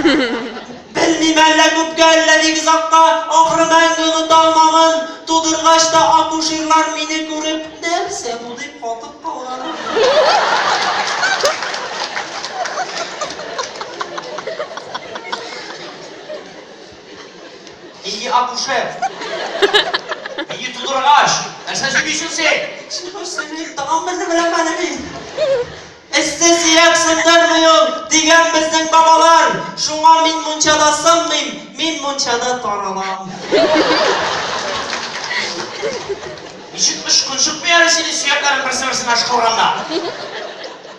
Белмим, әллә күпкә, әллә бик озакка, ахры мәңге оныта алмамын. Тудыргач та акушерлар мине күреп, нәрсә бу дип катып калган. Нинди акушер? Нинди тудыргач? Нәрсә сөйлисең син? Чыгыш сөйлим, тагын берне беләм әле мин. Эссе сөяк сындырмый ул, дигән безнең бабалар. Шуңа мин мунчада сынмыйм, мин мунчада таралам. Ничек очкын чыкмый әле синең сөякләрең берсе-берсенә ышкылганда?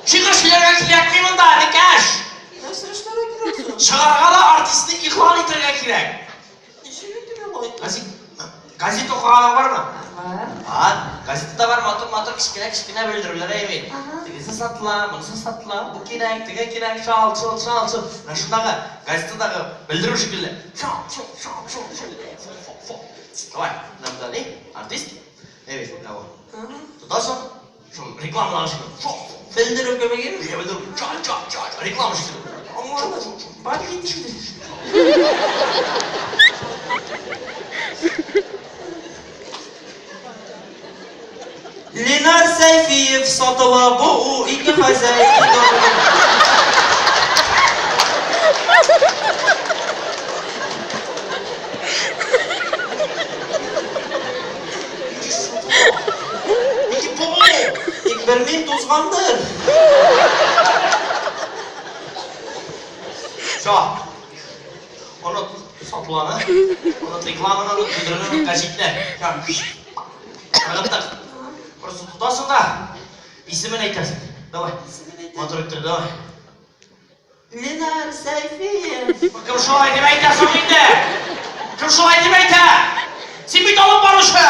Шигырь сөйләргә кирәкми монда, энекәш! Нәрсә эшләргә кирәк соң? Чыгарга да артистны игълан итәргә кирәк. Ничек итеп игълан итә? Газет, газет укыганың бармы? Бар. Бар. Газетада бар матур-матур кечкенә-кечкенә белдерүләр әйбит. Ага. Тегесе сатыла, монысы сатыла, бу кирәк, теге кирәк, шал, шул, шал, шул. Менә шундагы газетадагы белдерү шикелле. Шал, шул, шал, шул, шул. Фо, фо, фо. Давай, менә монда ни? Артист. Әйбит, менә бу. Ага. Тотасың, шул рекламадагы шикелле. Фо, фо. Белдерү кебек. Иә, белдерү. Ча, ча, ча, ча. Реклама шикелле. Аңладым. Бар кит инде. Ленар Сәйфиев сатыла бу у ике хозяин ике. Нинди бу? Тик белмим, тузгандыр. Всё. Оныт сатыланы, оныт рекламаны, оныт белдерүне, оныт гәҗитне. Ыргыттык. Просто тотасың да, исемен әйтәсең. Давай. Матур иттереп, давай. Ленар Сәйфиев. Кем шулай дип әйтә соң инде? Кем шулай дип әйтә? Син бит алып баручы!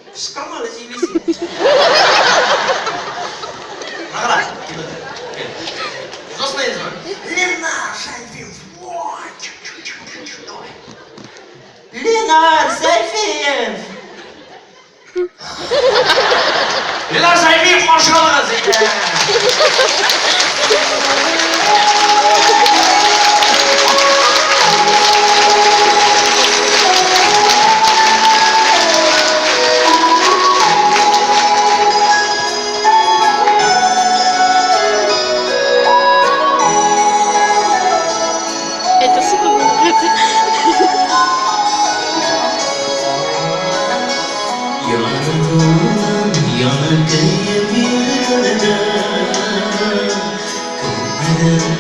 Кычкырма әле, сөйлисең. Менә кара. Взрослый инде. Ленар Сәйфиев. Давай. Ленар Сәйфиев. Ленар Сәйфиев каршы алыгыз. Это супер Яратудан янып көеп йөргәндә, Күрмәдем.